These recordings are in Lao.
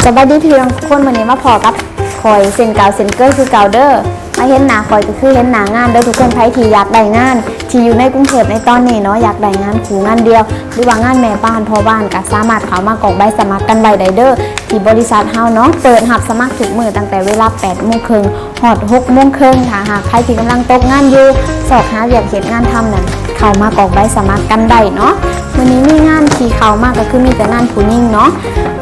ສະບາຍດີພີ່ນ້ອງທຸກຄົນ, ມື້ນີ້ມາພໍ້ກັບຂ້ອຍເຊັ່ນເກົ່າເຊັ່ນເຄີຍຄືເກົ່າເດີ. ມາເຫັນໜ້າຂ້ອຍກໍຄືເຫັນໜ້າງານເດີທຸກຄົນ. ໃຜທີ່ຢາກໄດ້ງານ ທີ່ຢູ່ໃນກຸງເທບໃນຕອນນີ້ເນາະ, ຢາກໄດ້ງານຄູ່ງານດ່ຽວ ຫຼືວ່າງານແມ່ບ້ານພໍ່ບ້ານ ກໍສາມາດເຂົ້າມາກອກໃບສະໝັກກັນໄວ້ໄດ້ເດີ. ທີ່ບໍລິສັດເຮົາເນາະ ເປີດຮັບສະໝັກທຸກມື້ ຕັ້ງແຕ່ເວລາແປດໂມງເຄິ່ງ ຮອດຫົກໂມງເຄິ່ງ. ຖ້າຫາກໃຜທີ່ກຳລັງຕົກງານຢູ່ ຊອກຫາວຽກເຮັດງານທຳນັ້ນ ເຂົ້າມາກອກໃບສະໝັກກັນໄດ້ເນາະ. ມື້ນີ້ມີງານທີ່ເຂົ້າມາກໍຄືມີແຕ່ງານຜູ້ຍິງເນາະ,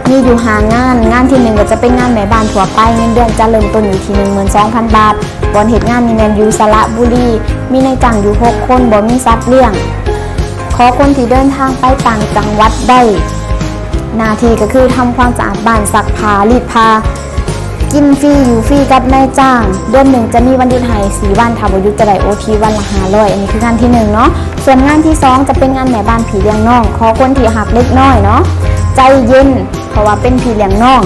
ມີຢູ່ຫ້າງານ. ງານທີໜຶ່ງກໍຈະເປັນງານແມ່ບ້ານທົ່ວໄປ, ເງິນເດືອນຈະເລີ່ມຕົ້ນຢູ່ທີ່ໜຶ່ງໝື່ນສອງພັນບາດ. ບ່ອນເຮັດງານນີ້ແມ່ນຢູ່ສະລະບູລີ, ມີນາຍຈ້າງຢູ່ຫົກຄົນ, ບໍ່ມີສັດລ້ຽງ. ຂໍຄົນທີ່ເດີນທາງໄປຕ່າງຈັງຫວັດໄດ້. ໜ້າທີ່ກໍຄືທຳຄວາມສະອາດບ້ານ, ຊັກຜ້າ, ລີດຜ້າ, ກິນຟຣີຢູ່ຟຣີກັບນາຍຈ້າງ. ເດືອນໜຶ່ງຈະມີວັນຢຸດໃຫ້ສີ່ວັນ, ຖ້າບໍ່ຢຸດຈະໄດ້ໂອທີວັນລະຫ້າຮ້ອຍ. ອັນນີ້ຄືງານທີໜຶ່ງເນາະ. ສ່ວນງານທີສອງຈະເປັນງານແມ່ບ້ານພີ່ລ້ຽງນ້ອງ, ຂໍຄົນທີ່ຮັກເດັກນ້ອຍເນາະ, ໃຈເຢັນ ເພາະວ່າເປັນພີ່ລ້ຽງນ້ອງ.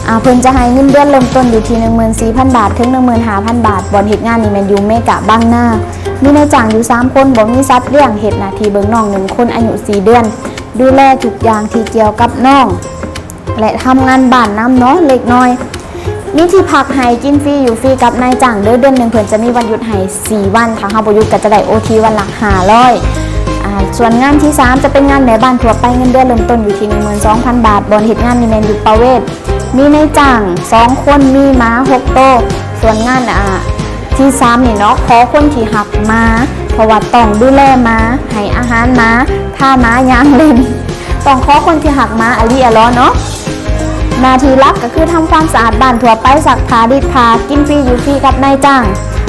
ອາ ເພິ່ນຈະໃຫ້ເງິນເດືອນເລີ່ມຕົ້ນຢູ່ທີ່ໜຶ່ງໝື່ນສີ່ພັນບາດ ເຖິງໜຶ່ງໝື່ນຫ້າພັນບາດ. ບ່ອນເຮັດງານນີ້ແມ່ນຢູ່ເມກະບາງນາ. ມີນາຍຈ້າງຢູ່ສາມຄົນ, ບໍ່ມີສັດລ້ຽງ, ເຮັດໜ້າທີ່ເບິ່ງນ້ອງໜຶ່ງຄົນອາຍຸສີ່ເດືອນ, ດູແລທຸກຢ່າງທີ່ກ່ຽວກັບນ້ອງ ແລະ ທຳງານບ້ານນຳເນາະເລັກນ້ອຍ. ມີທີ່ພັກໃຫ້, ກິນຟຣີຢູ່ຟຣີກັບນາຍຈ້າງເດີ. ເດືອນໜຶ່ງເພິ່ນຈະມີວັນຢຸດໃຫ້ສີ່ວັນ, ຖ້າເຮົາບໍ່ຢຸດກໍຈະໄດ້ໂອທີວັນລະຫ້າຮ້ອຍ. ອາ ສ່ວນງານທີສາມຈະເປັນງານແມ່ບ້ານທົ່ວໄປ, ເງິນເດືອນເລີ່ມຕົ້ນຢູ່ທີ່ໜຶ່ງໝື່ນສອງພັນບາດ. ບ່ອນເຮັດງານນີ້ແມ່ນຢູ່ປະເວດ, ມີນາຍຈ້າງສອງຄົນ, ມີໝາຫົກໂຕ. ສ່ວນງານ ອາ ທີສາມນີ້ເນາະ, ຂໍຄົນທີ່ຮັກໝາ ເພາະວ່າຕ້ອງດູແລໝາ, ໃຫ້ອາຫານໝາ, ພາໝາຍ່າງຫຼິ້ນ. ຕ້ອງຂໍຄົນທີ່ຮັກໝາອະລີອະຫຼໍເນາະ. ໜ້າທີ່ຫຼັກກໍຄືທຳຄວາມສະອາດບ້ານທົ່ວໄປ, ຊັກຜ້າ, ລີດຜ້າ, ກິນຟຣີຢູ່ຟຣີກັບນາຍຈ້າງ.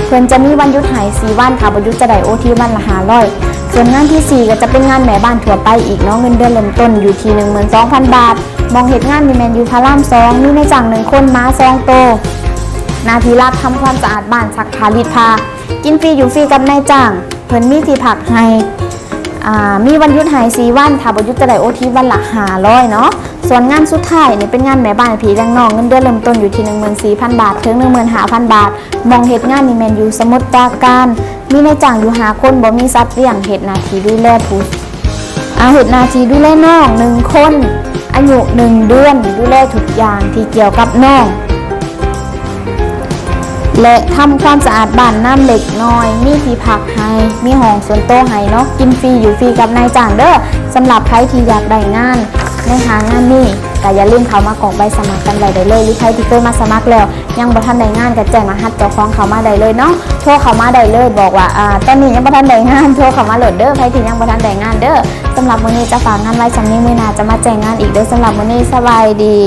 ເພິ່ນຈະມີວັນຢຸດໃຫ້ສີ່ວັນ, ຖ້າບໍ່ຢຸດຈະໄດ້ໂອທີວັນລະຫ້າຮ້ອຍ. ສ່ວນງານທີສີ່ກໍຈະເປັນງານແມ່ບ້ານທົ່ວໄປອີກເນາະ, ເງິນເດືອນເລີ່ມຕົ້ນຢູ່ທີ່ໜຶ່ງໝື່ນສອງພັນບາດ. ໝ່ອງເຮັດງານນີ້ແມ່ນຢູ່ພະລາມສອງ, ມີນາຍຈ້າງໜຶ່ງຄົນ, ໝາສອງໂຕ. ໜ້າທີ່ຫຼັກທຳຄວາມສະອາດບ້ານ, ຊັກຜ້າ, ລີດຜ້າ, ກິນຟຣີຢູ່ຟຣີກັບນາຍຈ້າງ. ເພິ່ນມີທີ່ພັກໃຫ້, ອາ ມີວັນຢຸດໃຫ້ສີ່ວັນ, ຖ້າບໍ່ຢຸດຈະໄດ້ໂອທີວັນລະຫ້າຮ້ອຍເນາະ. ສ່ວນງານສຸດທ້າຍນີ້ເປັນງານແມ່ບ້ານພີ່ລ້ຽງນ້ອງ, ເງິນເດືອນເລີ່ມຕົ້ນຢູ່ທີ່ໜຶ່ງໝື່ນສີ່ພັນບາດ ເຖິງໜຶ່ງໝື່ນຫ້າພັນບາດ. ໝ່ອງເຮັດງານນີ້ແມ່ນຢູ່ສະໝຸດປາການ, ມີນາຍຈ້າງຢູ່ຫ້າຄົນ, ບໍ່ມີສັດລ້ຽງ, ເຮັດໜ້າທີ່ດູແລຜູ້ ອາ ເຮັດໜ້າທີ່ດູແລນ້ອງໜຶ່ງຄົນ ອາຍຸໜຶ່ງເດືອນ, ດູແລທຸກຢ່າງທີ່ກ່ຽວກັບນ້ອງ ແລະ ທຳຄວາມສະອາດບ້ານນຳເລັກນ້ອຍ, ມີທີ່ພັກໃຫ້, ມີຫ້ອງສ່ວນໂຕໃຫ້ເນາະ, ກິນຟຣີຢູ່ຟຣີກັບນາຍຈ້າງເດີ. ສຳລັບໃຜທີ່ຢາກໄດ້ງານໃນຫ້າງານນີ້ ກໍຢ່າລືມເຂົ້າມາກອກໃບສະໝັກກັນໄວ້ໄດ້ເລີຍ, ຫຼື ໃຜທີ່ເຄີຍມາສະໝັກແລ້ວ ຍັງບໍ່ທັນໄດ້ງານ ກໍແຈ້ງລະຫັດເຈົ້າຂອງເຂົ້າມາໄດ້ເລີຍເນາະ. ໂທເຂົ້າມາໄດ້ເລີຍ, ບອກວ່າ ອາ ຕອນນີ້ຍັງບໍ່ທັນໄດ້ງານ, ໂທເຂົ້າມາໂລດເດີ ໃຜທີ່ຍັງບໍ່ທັນໄດ້ງານເດີ. ສຳລັບມື້ນີ້ຈະຝາກງານໄວ້ສ່ຳນີ້, ມື້ໜ້າຈະມາແຈ້ງງານອີກເດີ. ສຳລັບມື້ນີ້ສະບາຍດີ.